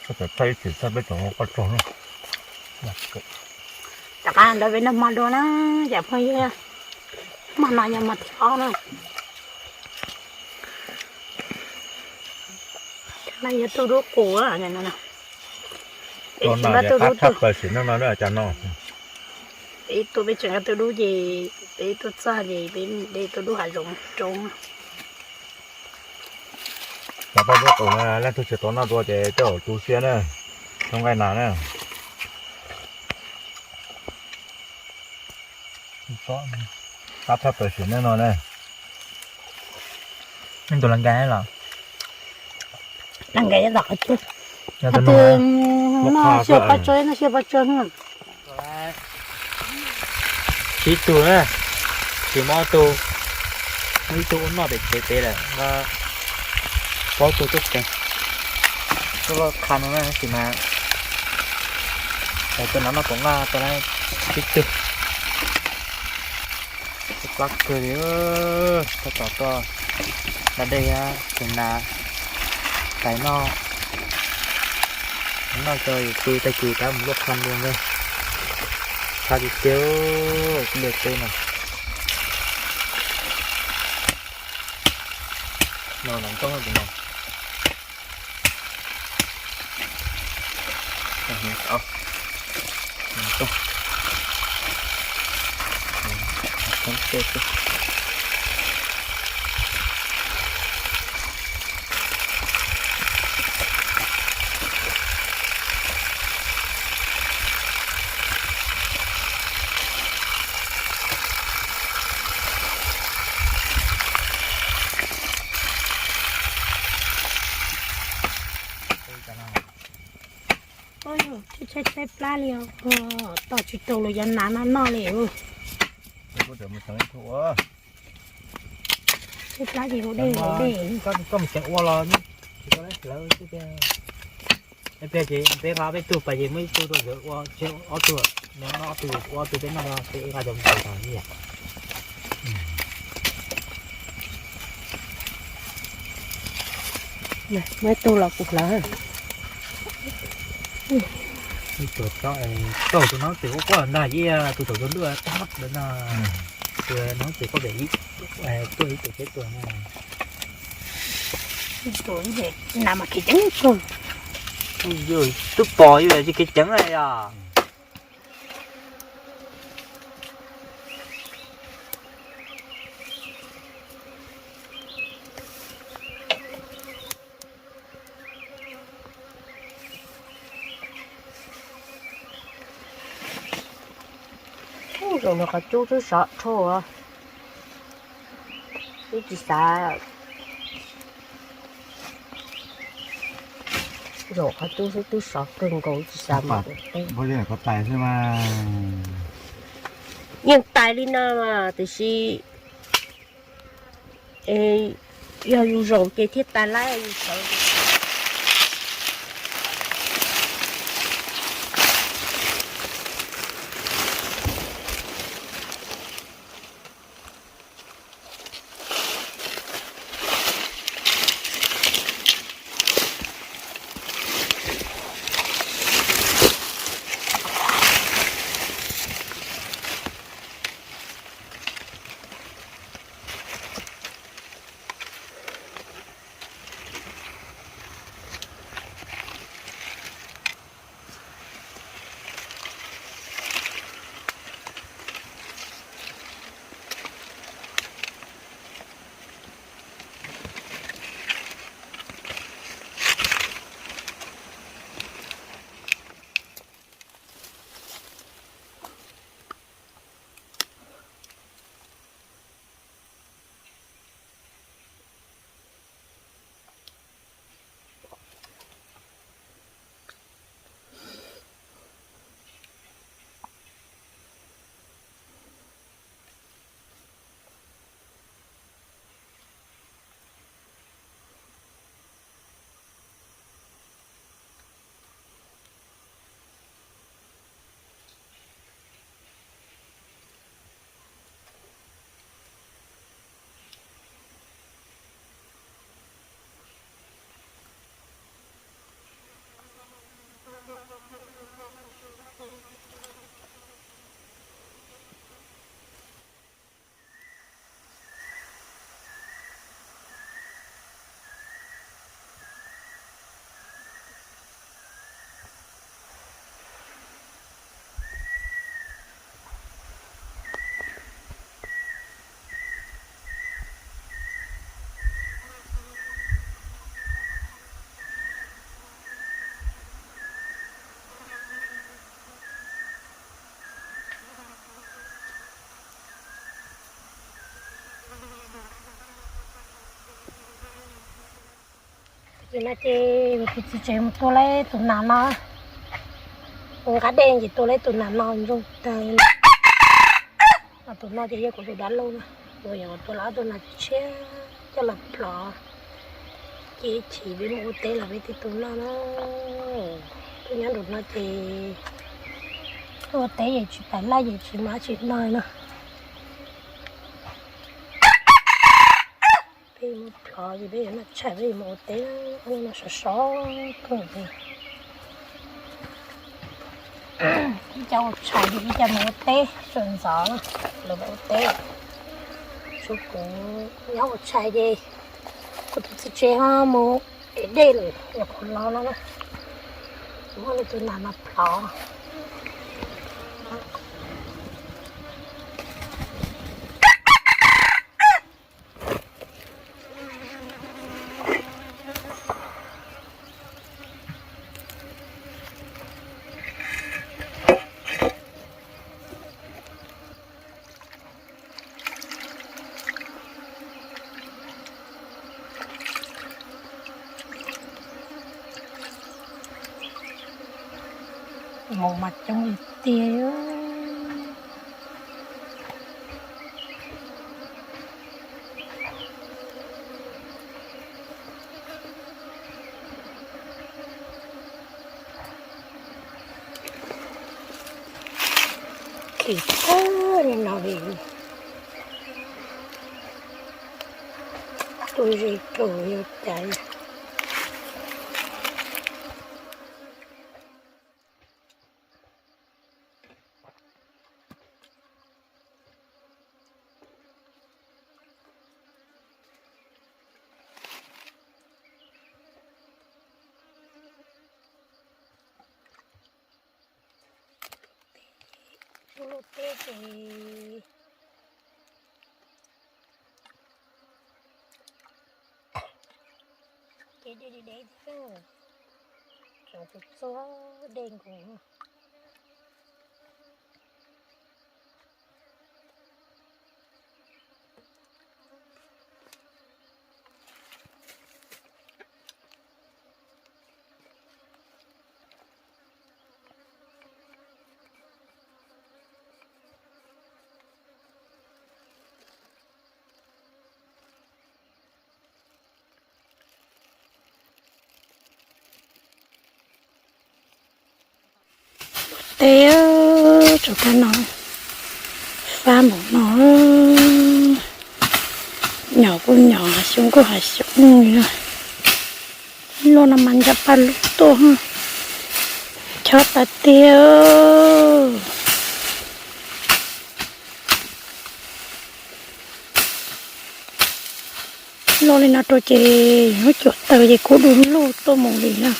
Txhaj ib txhis txhaj peb tsoom qoj tsaug na. Rov qab ntawd peb noj hmo dua na, cov phooj ywg, hmo no yog hmo thib ob na. No yog tug dub qus, peb tsis npaj tug dub tug. Peb ib tug peb tseem nqa tug dub ces peb ib tug txog ces peb de tug dub hav zoov rau. Cov paj dub qus na leej twg tsis tau noj dua ces tej zaum tu siab na, zoo nqaij nas na. Tab thaj plaws sim neej no na. Leej twg los nqa los? Nqa tom qhov twg? Noj xyuas paj tsua, noj xyuas paj tsua. Tsib tug na, tsis muaj ob tug, muaj ib tug ua noj pem tsev pem lawm, plaub tug tuaj tsev. Tuaj loj qha no na tab sis mas tuaj noj noj pom noj tau na, tsib tug. Plab kawg li, thaj tom tuaj da dej thiab tus nas tais noj, noj tso yus ti tag kis rov mus luaj qha dua ntag. Qha tiag tiag, kuv liaj teb no. No los ntoo tus no. Tshaib tshaib plab li os, tom tsis tau los cov nas no noj li. Tshaib plab ces ua dej ua dej. Koj mus tseem ua los hlawv xwb tiag. Peb ces peb nqa peb tug pas ces muaj ib tug rau nkawd ua, ob tug, ob tug ua ob tug peb noj no peb nqa cov mus tseem tas ib yam. Muaj ib tug los kuv hlawv. Ib tug tau tus no twb quaj quaj ntag, ib tug thaum tus ntuj tag lawm no, tus no twb quaj pem ib, tuaj ib tug teb tuaj no. Nas mas kev ceev kawg. Twb pom yus tsis kev ceev li os. Ub, zaum no qhov cub twb sov dhau, twb tsis xav. Zaum qhov cub xwb twb sov kawg nkaus tsis xav mus. Tais xwb mas. Yeej tais li no mas tiam sis yog yus zaum ces thiaj tais laib yus sawv. Ces no ces kuv tus txiv tsev mus tua lawm tus nas no, mus nqa dej ces tua lawm tus nas no zoo tag. Tus no ces yog kuv tus dab laug na, kuv yuav tua los ob tug nas tshiab coj los plhov, ces ib chim peb mus ua teb los peb thiaj tu noj na. Tuaj nyob nraum no ces tuaj ua teb ces tsis pais laj ces tsis muaj dab tsi noj no. Peb mus plhov ces peb yuav noj tshais peb yuav mus ua teb, ua no sov sov kawg li. Ib co ua tshais ces ib co mus ua teb, sawv ntxov lawv mus ua teb, tshuav kuv nyob ua tshais ces kuv tus txiv tsev ho mus ev dej lawm, nyuam qhuav los no na, muab nws tus nas no plhov. Mus mas coob li tiag. Kis tag li no li, tus zis tus yog cas. Ub, lub teb ces kev deb deb thiab, tseem txog txog dej nkaus. Teb, tsov kab no fab npaum no, nyom kuj nyom, xyoob kuj hav xyoob li na. Loj no mas nco paj lug tuaj, chob tas tiag. Loj li no rau ces hnub cuam taws ces kub du lug tuaj mus li na.